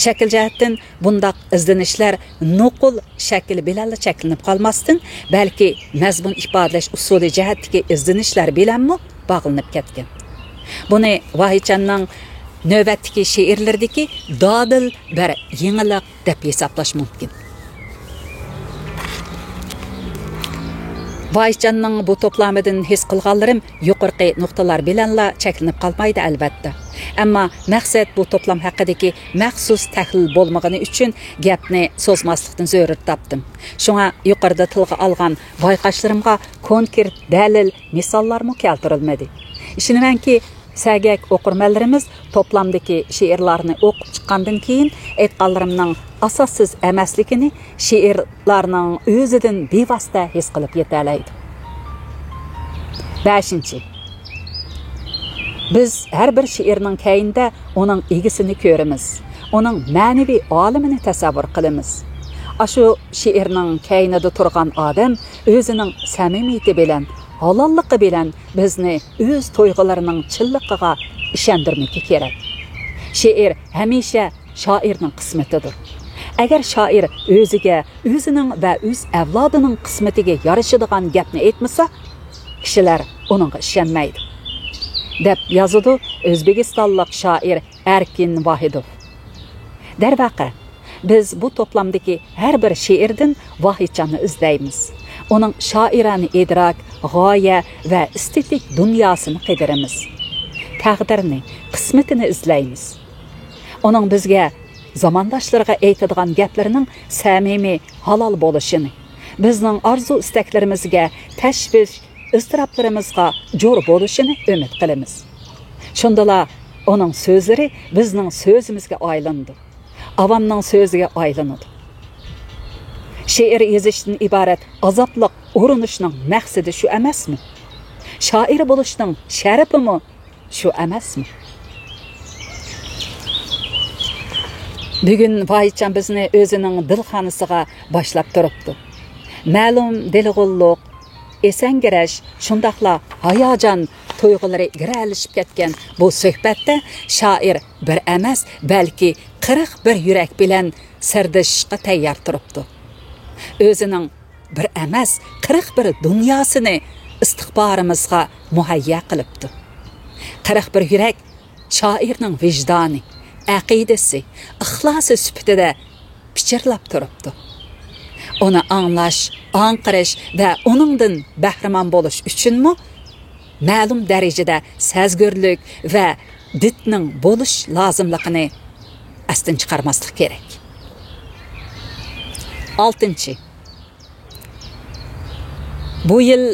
شەكىل جەھەتتىن بۇنداق ئىزدىنىشلەر نوقۇل شەكلى بىلەنلا چەكلىنىپ قالماستىن، بەلكى مەزمۇن ئىپادىلەش ئۇسۇلى جەھەتتىكى ئىزدىنىشلەر بىلەنمۇ باغلىنىپ كەتكەن. بۇنى ۋاھىدجاننىڭ نۆۋەتتىكى شېئىرلىرىدىكى دادىل بىر يېڭىلىق دەپ ھېسابلاش مۇمكىن. ۋاھىدجاننىڭ بۇ توپلامىدىن ھېس قىلغانلىرىم يۇقىرىقى نۇقتىلار بىلەنلا چەكلىنىپ قالمايدۇ، ئەلۋەتتە. ئەمما مەقسەت بۇ توپلام ھەققىدىكى مەخسۇس تەھلىل بولمىغىنى ئۈچۈن گەپنى سوزماسلىقتىن زۆرۈر تاپتىم. شۇڭا يۇقىرىدا تىلغا ئالغان بايقاشلىرىمغا كونكرېت دەلىل، مىساللارمۇ كەلتۈرۈلمىدى. ئىشىنىمەنكى، سەگەك ئوقۇرمەنلىرىمىز توپلامدىكى شېئىرلارنى ئوقۇپ چىققاندىن كېيىن، ئېيتقانلىرىمنىڭ ئاساسسىز ئەمەسلىكىنى شېئىرلارنىڭ ئۆزىدىن بىۋاسىتە ھېس قىلىپ يېتەلەيدۇ. بەشىنچى، بىز ھەر بىر شېئىرنىڭ كەينىدە ئۇنىڭ ئىگىسىنى كۆرىمىز، ئۇنىڭ مەنىۋى ئالىمىنى تەسەۋۋۇر قىلىمىز. ئاشۇ شېئىرنىڭ كەينىدە تۇرغان ئادەم ئۆزىنىڭ سەمىمىيىتى بىلەن، ھالاللىقى بىلەن بىزنى ئۆز تۇيغۇلىرىنىڭ چىنلىقىغا ئىشەندۈرمىكى كېرەك. شېئىر ھەمىشە شائىرنىڭ قىسمىتىدۇر. ئەگەر شائىر ئۆزىگە، ئۆزىنىڭ ۋە ئۆز ئەۋلادىنىڭ قىسمىتىگە يارىشىدىغان گەپنى ئېيتمىسا، كىشىلەر ئۇنىڭغا ئىشەنمەيدۇ، دەپ يازىدۇ ئۆزبېكىستانلىق شائىر ئەركىن ۋاھىدوف. دەرۋەقە، بىز بۇ توپلامدىكى ھەر بىر شېئىردىن ۋاھىدجاننى ئىزدەيمىز. ئۇنىڭ شائىرانە ئىدراك، غايە ۋە ئېستېتىك دۇنياسىنى قىدىرىمىز. تەقدىرنى، قىسمىتىنى ئىزدەيمىز. ئۇنىڭ بىزگە، زامانداشلىرىغا ئېيتىدىغان گەپلىرىنىڭ سەمىمىي، ھالال بولۇشىنى، بىزنىڭ ئارزۇ-ئىستەكلىرىمىزگە، تەشۋىش، ئىزتىراپلىرىمىزغا جور بولۇشىنى ئۈمىد قىلىمىز. شۇندىلا ئۇنىڭ سۆزلىرى بىزنىڭ سۆزىمىزگە ئايلىنىدۇ، ئاۋامنىڭ سۆزىگە ئايلىنىدۇ. شېئىر يېزىشتىن ئىبارەت ئازابلىق ئۇرۇنۇشنىڭ مەقسىتى شۇ ئەمەسمۇ؟ شائىر بولۇشنىڭ شەرىپىمۇ شۇ ئەمەسمۇ؟ بۈگۈن ۋاھىدجان بىزنى ئۆزىنىڭ دىلخانىسىغا باشلاپ تۇرۇپتۇ. مەلۇم دېلىغۇللۇق، ئېسەڭگىرەش، شۇنداقلا ھاياجان تۇيغۇلىرى گىرەلىشىپ كەتكەن بۇ سۆھبەتتە شائىر بىر ئەمەس، بەلكى قىرىق بىر يۈرەك بىلەن سىردىشىشقا تەييار تۇرۇپتۇ. ئۆزىنىڭ بىر ئەمەس، قىرىق بىر دۇنياسىنى ئىستىغپارىمىزغا مۇھەييە قىلىپتۇ. قىرىق بىر يۈرەك شائىرنىڭ ۋىجدانى، ئەقىدىسى، ئىخلاسى سۈپىتىدە پىچىرلاپ تۇرۇپتۇ. ئۇنى ئاڭلاش، ئاڭقىرىش ۋە ئۇنىڭدىن بەھرىمەن بولۇش ئۈچۈنمۇ مەلۇم دەرىجىدە سەزگۈرلۈك ۋە دىتنىڭ بولۇش لازىملىقىنى ئەستىن چىقارماسلىق كېرەك. ئالتىنچى، بۇ يىل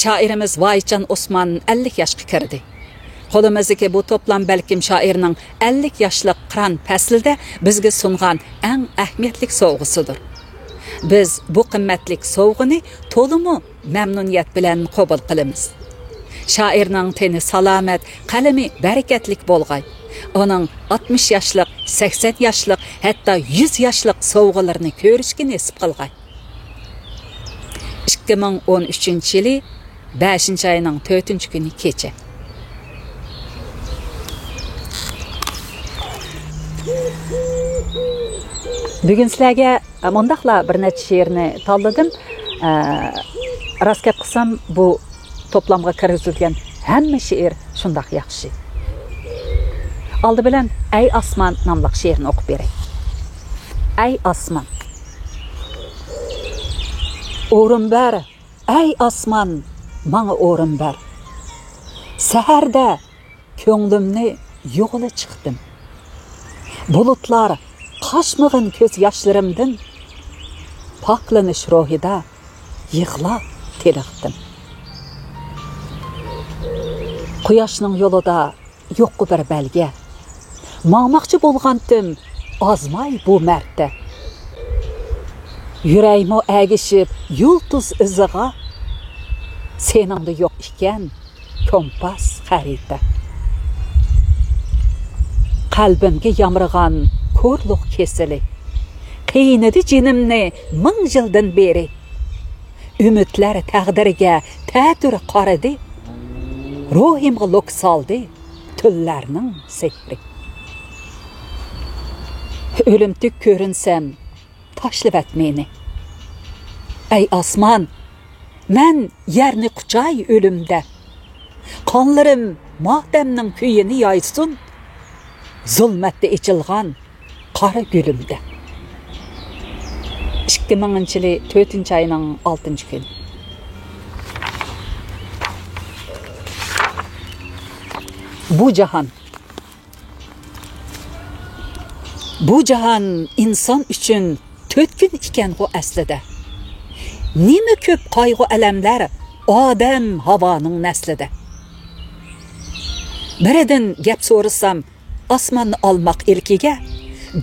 شائىرىمىز ۋاھىدجان ئوسمان ئەللىك ياشقا كىردى. قولىمىزدىكى بۇ توپلام بەلكىم شائىرنىڭ ئەللىك ياشلىق قىران پەسلىدە بىزگە سۇنغان ئەڭ ئەھمىيەتلىك سوۋغىسىدۇر. بىز بۇ قىممەتلىك سوۋغىنى تولىمۇ مەمنۇنىيەت بىلەن قوبۇل قىلىمىز. شائىرنىڭ تېنى سالامەت، قەلىمى بەرىكەتلىك بولغاي. ئۇنىڭ ئاتمىش ياشلىق، سەكسەن ياشلىق، ھەتتا يۈز ياشلىق سوۋغىلىرىنى كۆرۈشكە نېسىپ قىلغاي. ئىككى مىڭ ئون ئۈچىنچى يىلى بەشىنچى ئاينىڭ تۆتىنچى كۈنى كېچە. بۈگۈن سىلەرگە مۇنداقلا بىر نەچچە شېئىرنى تاللىدىم. ئە، راست گەپ قىلسام، بۇ توپلامغا كىرگۈزۈلگەن ھەممە شېئىر شۇنداق ياخشى. ئالدى بىلەن ئەي ئاسمان ناملىق شېئىرنى ئوقۇپ بېرەي. ئەي ئاسمان. ئورۇن بەر، ئەي ئاسمان، ماڭا ئورۇن بەر. سەھەردە كۆڭلۈمنى يۇغىلى چىقتىم. بۇلۇتلار قاچمىغىن كۆز ياشلىرىمدىن، پاكلىنىش روھىدا يىغلاپ تېلىقتىم. قۇياشنىڭ يولىدا يوققا بىر بەلگە، ماڭماقچى بولغانتىم ئازماي بۇ مەرتتە. يۈرەيمۇ ئەگىشىپ يۇلتۇز ئىزىغا، سېنىڭدە يوق ئىكەن كومپاس، خەرىتە. قەلبىمگە يامرىغان كورلۇق كېسىلى قىينىدى جېنىمنى مىڭ يىلدىن بېرى. ئۈمىدلەر تەقدىرگە تەتۈر قارىدى، روھىمغا لوك سالدى تۈنلەرنىڭ سېھرى. ئۆلۈمتۈك كۆرۈنسەم، تاشلىۋەت مېنى. ئەي ئاسمان، مەن يەرنى قۇچاي ئۆلۈمدە. قانلىرىم ماتەمنىڭ كۈيىنى يايسۇن، زۇلمەتتە ئېچىلغان قارا گۈلۈمدە. ئىككى مىڭىنچى يىلى تۆتىنچى ئاينىڭ ئالتىنچى كۈنى. بۇ جاھان. بۇ جاھان ئىنسان ئۈچۈن تۆت كۈن ئىكەنغۇ ئەسلىدە. نېمە كۆپ قايغۇ-ئەلەملەر ئادەم ھاۋانىڭ نەسلىدە. بىرىدىن گەپ سورىسام، ئاسماننى ئالماق ئىلكىگە،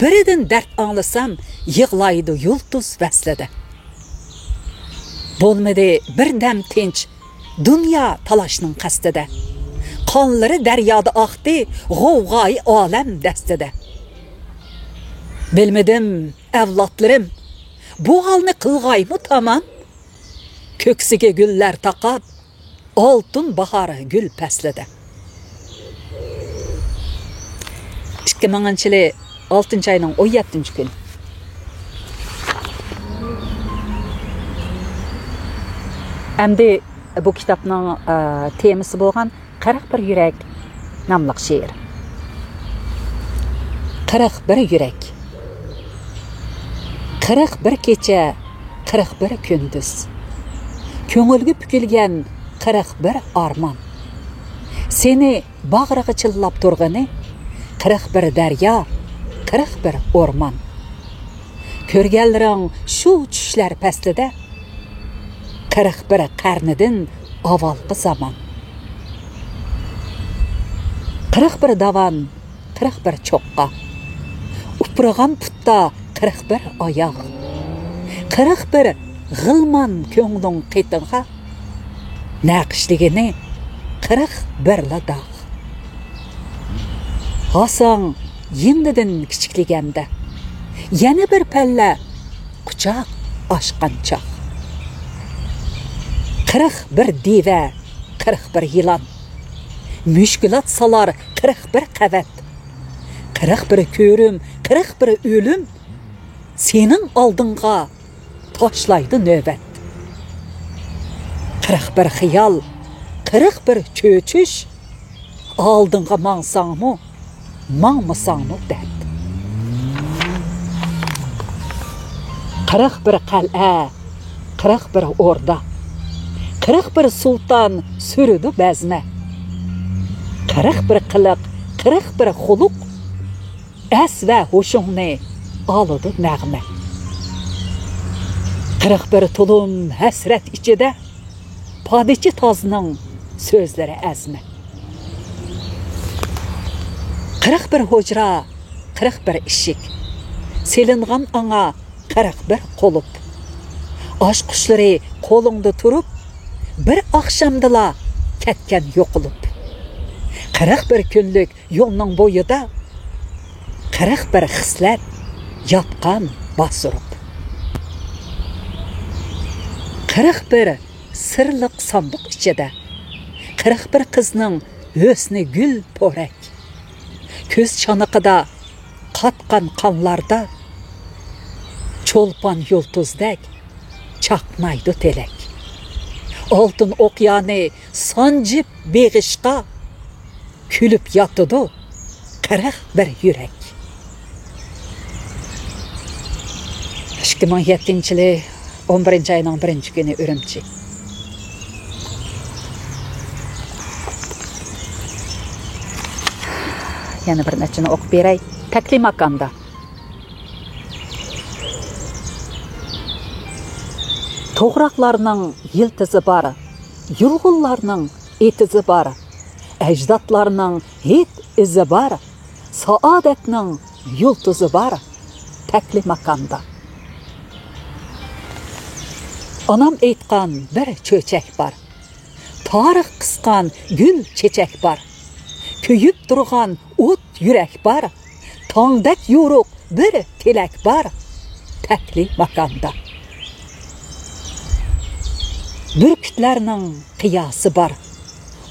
بىرىدىن دەرد ئاڭلىسام، يىغلايدۇ يۇلتۇز ۋەسلىدە. بولمىدى بىر دەم تىنچ، دۇنيا تالاشنىڭ قەستىدە. قانلىرى دەريادا ئاقتى، غوۋغايى ئالەم دەستىدە. بىلمىدىم، ئەۋلادلىرىم، بۇ ھالنى قىلغايمۇ تامام؟ كۆكسىگە گۈللەر تاقاپ، ئالتۇن باھار گۈل پەسلىدە. ئىككى مىڭىنچى يىلى ئالتىنچى ئاينىڭ ئون يەتتىنچى كۈنى. ئەمدى بۇ كىتابنىڭ، ئە، تېمىسى بولغان قىرىق بىر يۈرەك ناملىق شېئىر. قىرىق بىر يۈرەك. قىرىق بىر كېچە، قىرىق بىر كۈندۈز. كۆڭۈلگە پۈكۈلگەن قىرىق بىر ئارمان. سېنى باغرىغا چىللاپ تۇرغىنى، قىرىق بىر دەريا، قىرىق بىر ئورمان. كۆرگەنلىرىڭ شۇ چۈشلەر پەسلىدە، قىرىق بىر قەرنىدىن ئاۋۋالقى زامان. قىرىق بىر داۋان، قىرىق بىر چوققا. ئۇپرىغان پۇتتا قىرىق بىر ئاياغ. قىرىق بىر غىلمان كۆڭلۈڭ قېتىغا، نەقىشلىگىنى قىرىق بىرلا داغ. ھاساڭ يىڭنىدىن كىچىكلىگەندە، يەنە بىر پەللە قۇچاق ئاچقان چاغ. قىرىق بىر دىۋە، قىرىق بىر يىلان، مۈشكۈلات سالار قىرىق بىر قەۋەت. قىرىق بىر كۆرۈم، قىرىق بىر ئۆلۈم، سېنىڭ ئالدىڭغا تاشلايدۇ نۆۋەت. قىرىق بىر خىيال، قىرىق بىر چۆچۈش، ئالدىڭغا ماڭساڭمۇ، ماڭمىساڭمۇ دەرد. قىرىق بىر قەلئە، قىرىق بىر ئوردا، قىرىق بىر سۇلتان سۈرىدۇ بەزمە. قىرىق بىر قىلىق، قىرىق بىر خۇلق، ئەس ۋە ھوشۇڭنى ئالىدۇ نەغمە. قىرىق بىر تۇلۇم ھەسرەت ئىچىدە، پادىچى تازنىڭ سۆزلىرى ئەزمە. قىرىق بىر ھۇجرا، قىرىق بىر ئىشىك، سېلىنغان ئاڭا قىرىق بىر قۇلۇپ. ئاچقۇچلىرى قولۇڭدا تۇرۇپ، بىر ئاخشامدىلا كەتكەن يوقىلىپ. قىرىق بىر كۈنلۈك يولنىڭ بويىدا قىرىق بىر خىسلەت ياتقان باس ئۇرۇپ. قىرىق بىر سىرلىق ساندۇق ئىچىدە قىرىق بىر قىزنىڭ ھۆسنى گۈل پورەك. كۆز چانىقىدا قاتقان قانلاردا چولپان يۇلتۇزدەك چاقنايدۇ تىلەك. ئالتۇن ئوقيانى سانجىپ بېغىشقا، كۈلۈپ ياتىدۇ قىرىق بىر يۈرەك. ئىككى مىڭ يەتتىنچى يىلى ئون بىرىنچى ئاينىڭ بىرىنچى كۈنى ئۈرۈمچى. يەنە بىر نەچچىنى ئوقۇپ بېرەي. تەكلىماكاندا. توغراقلارنىڭ يىلتىزى بار، يۇلغۇنلارنىڭ ئېتىزى بار، ئەجدادلارنىڭ ھىد ئىزى بار، سائادەتنىڭ يۇلتۇزى بار تەكلىماكاندا. ئانام ئېيتقان بىر چۆچەك بار، تارىخ قىسقان گۈل چېچەك بار، كۆيۈپ تۇرغان ئوت يۈرەك بار، تاڭدەك يورۇق بىر تىلەك بار تەكلىماكاندا. بۈركۈتلەرنىڭ قىياسى بار،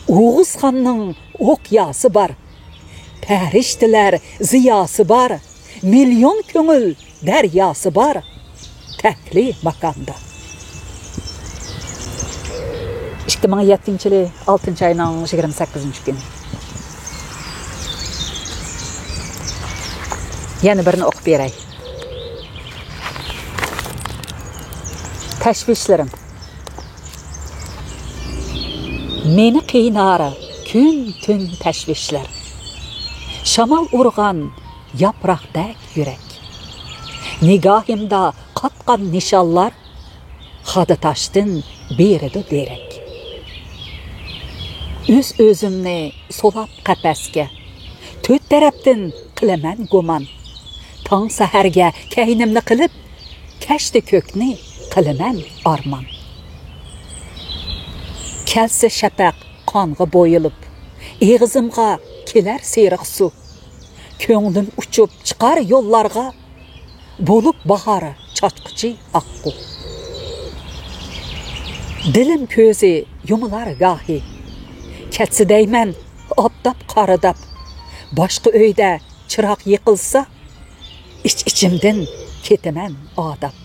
ئوغۇزخاننىڭ ئوقياسى بار، پەرىشتىلەر زىياسى بار، مىليون كۆڭۈل دەرياسى بار تەكلىماكاندا. ئىككى مىڭ يەتتىنچى يىلى ئالتىنچى ئاينىڭ يىگىرمە سەككىزىنچى كۈنى. يەنە بىرنى ئوقۇپ بېرەي. تەشۋىشلىرىم. مېنى قىينار كۈن-تۈن تەشۋىشلەر. شامال ئۇرغان ياپراقتەك يۈرەك. نىگاھىمدا قاتقان نىشانلار خادا تاشتىن بېرىدۇ دېرەك. ئۆز-ئۆزۈمنى سولاپ قەپەسكە، تۆت تەرەپتىن قىلىمەن گۇمان. تاڭ سەھەرگە كەينىمنى قىلىپ، كەچتە كۆكنى قىلىمەن ئارمان. كەلسە شەپەق قانغا بويىلىپ، ئېغىزىمغا كېلەر سېرىق سۇ. كۆڭلۈم ئۇچۇپ چىقار يوللارغا، بولۇپ باھار چاچقۇچى ئاققۇ. دىلىم كۆزى يۇمۇلار گاھى، كەتسە دەيمەن ئاپتاپ قارىداپ. باشقا ئۆيدە چىراغ يېقىلسا، ئىچ-ئىچىمدىن كېتىمەن ئاداپ.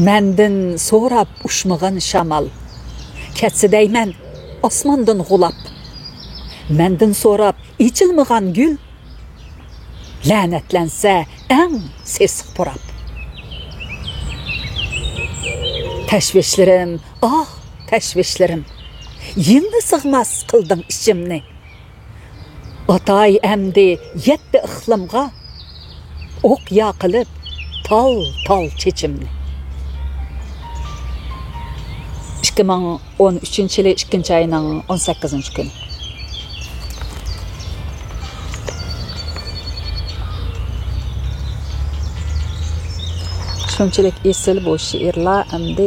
مەندىن سوراپ ئۇچمىغان شامال، كەتسە دەيمەن ئاسماندىن غۇلاپ. مەندىن سوراپ ئېچىلمىغان گۈل، لەنەتلەنسە ئەڭ سېسىق پۇراپ. تەشۋىشلىرىم، ئاھ، تەشۋىشلىرىم، يىڭنە سىغماس قىلدىڭ ئىچىمنى. ئاتاي ئەمدى يەتتە ئىقلىمغا، ئوقيا قىلىپ تال-تال چېچىمنى. ئىككى مىڭ ئون ئۈچىنچى يىلى ئىككىنچى ئاينىڭ ئون سەككىزىنچى كۈنى. شۇنچىلىك ئېسىل بۇ شېئىرلار ئەمدى.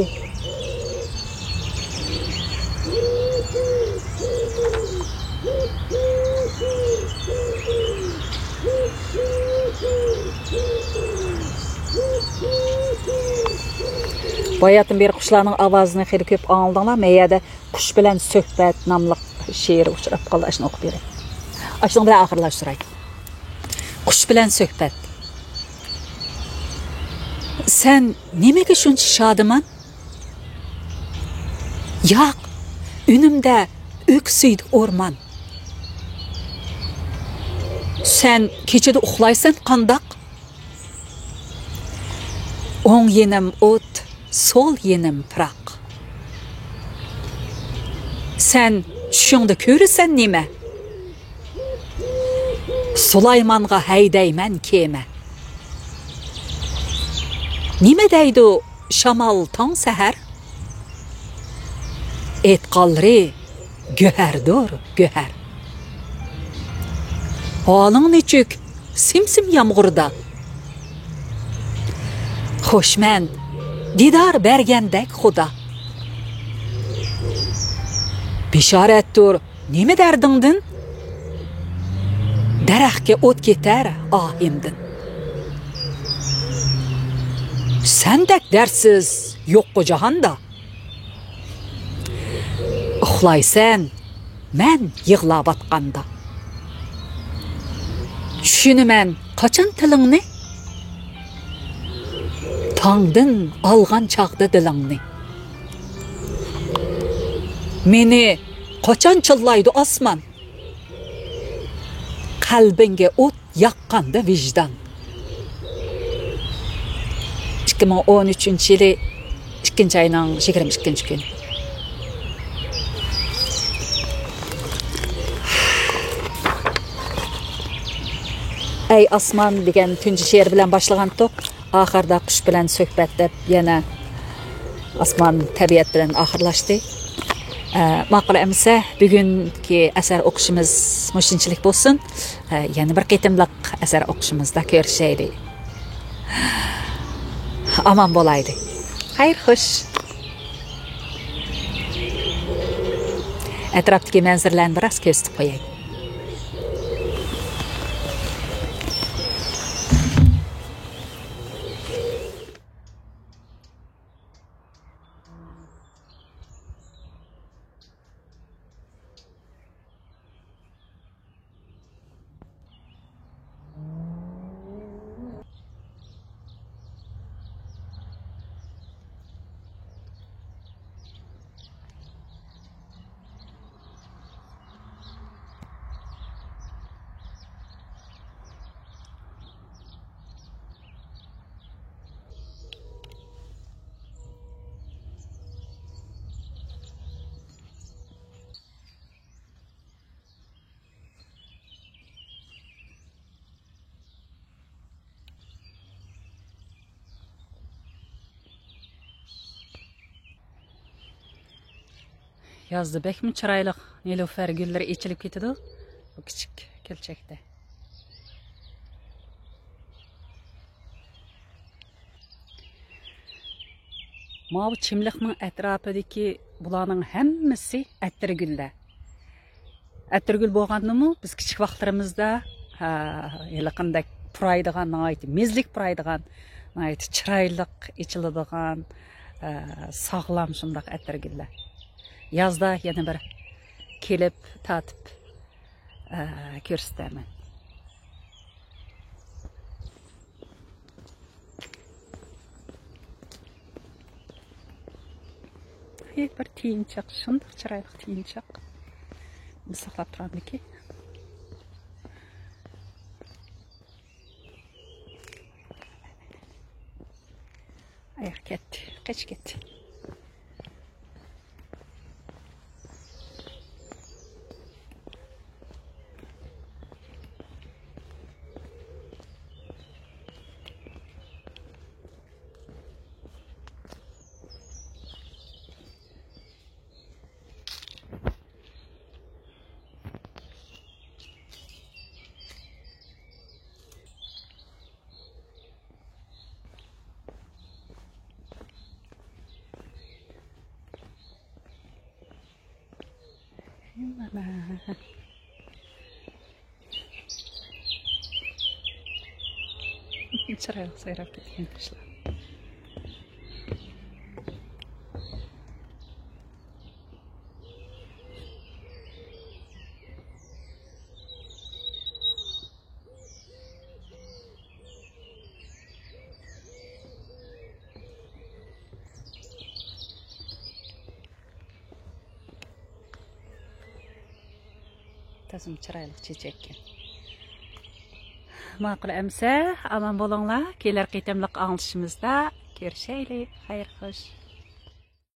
باياتتىن بېرى قۇشلارنىڭ ئاۋازىنى خېلى كۆپ ئاڭلىدىڭلار. مەن يەردە «قۇش بىلەن سۆھبەت» ناملىق شېئىر ئۇچراپ قالدى. ئاشۇنى ئوقۇپ بېرەي. ئاشۇنىڭ بىلەن ئاخىرلاشتۇراي. قۇش بىلەن سۆھبەت. سەن نېمىگە شۇنچە شادىمان؟ ياق، ئۈنۈمدە ئۆكسۈيدۇ ئورمان. سەن كېچىدە ئۇخلايسەن قانداق؟ ئوڭ يېنىم ئوت، سول يېنىم پىراق. سەن چۈشۈڭدە كۆرىسەن نېمە؟ سۇلايمانغا ھەيدەيمەن كېمە. نېمە دەيدۇ شامال تاڭ سەھەر؟ ئېيتقانلىرى گۆھەردۇر، گۆھەر. ھالىڭ نېچۈك، سىم-سىم يامغۇردا؟ خوشمەن، دىدار بەرگەندەك خۇدا. بېشارەتتۇر نېمە دەردىڭدىن؟ دەرەخكە ئوت كېتەر ئاھىمدىن. سەندەك دەردسىز يوققۇ جاھاندا. ئۇخلايسەن، مەن يىغلاۋاتقاندا. چۈشىنىمەن قاچان تىلىڭنى، تاڭدىن ئالغان چاغدا دىلىڭنى. مېنى قاچان چىللايدۇ ئاسمان، قەلبىڭگە ئوت ياققاندا ۋىجدان. ئىككى مىڭ ئون ئۈچىنچى يىلى ئىككىنچى ئاينىڭ يىگىرمە ئىككىنچى كۈنى. «ئەي ئاسمان» دېگەن تۇنجى شېئىر بىلەن باشلىغانتۇق. ئاخىرىدا «قۇش بىلەن سۆھبەت» دەپ يەنە ئاسمان، تەبىئەت بىلەن ئاخىرلاشتى. ئە، ماقۇل ئەمىسە، بۈگۈنكى ئەسەر ئوقۇشىمىز مۇشۇنچىلىك بولسۇن. ئە، يەنە بىر قېتىملىق ئەسەر ئوقۇشىمىزدا كۆرۈشەيلى. ئامان بولايلى. خەير خوش. ئەتراپتىكى مەنزىرىلەرنى بىراز كۆرسىتىپ قوياي. يازدا بەكمۇ چىرايلىق نېلۇپەر گۈللىرى ئېچىلىپ كېتىدۇ بۇ كىچىك كۆلچەكتە. ماۋۇ چىملىقنىڭ ئەتراپىدىكى بۇلارنىڭ ھەممىسى ئەتىرگۈللەر. ئەتىرگۈل بولغاندىمۇ بىز كىچىك ۋاقىتلىرىمىزدا، ھە، ھېلىقىندەك پۇرايدىغان، ناھايىتى مېزىلىك پۇرايدىغان، ناھايىتى چىرايلىق ئېچىلىدىغان، ھە، ساغلام شۇنداق ئەتىرگۈللەر. يازدا يەنە بىر كېلىپ تارتىپ، ھە، كۆرسىتەرمەن. ئەي، بىر تىيىنچاق، شۇنداق چىرايلىق تىيىنچاق. بىز ساقلاپ تۇرامدىكى. ئاياق كەتتى، قېچىپ كەتتى. چىرايلىق سايراپ كەتكەن قۇشلار. تازىمۇ چىرايلىق چېچەككەن. ماقۇل ئەمسە، ئامان بولۇڭلار. كېلەر قېتىملىق ئاڭلىشىمىزدا كۆرۈشەيلى. خەير خوش.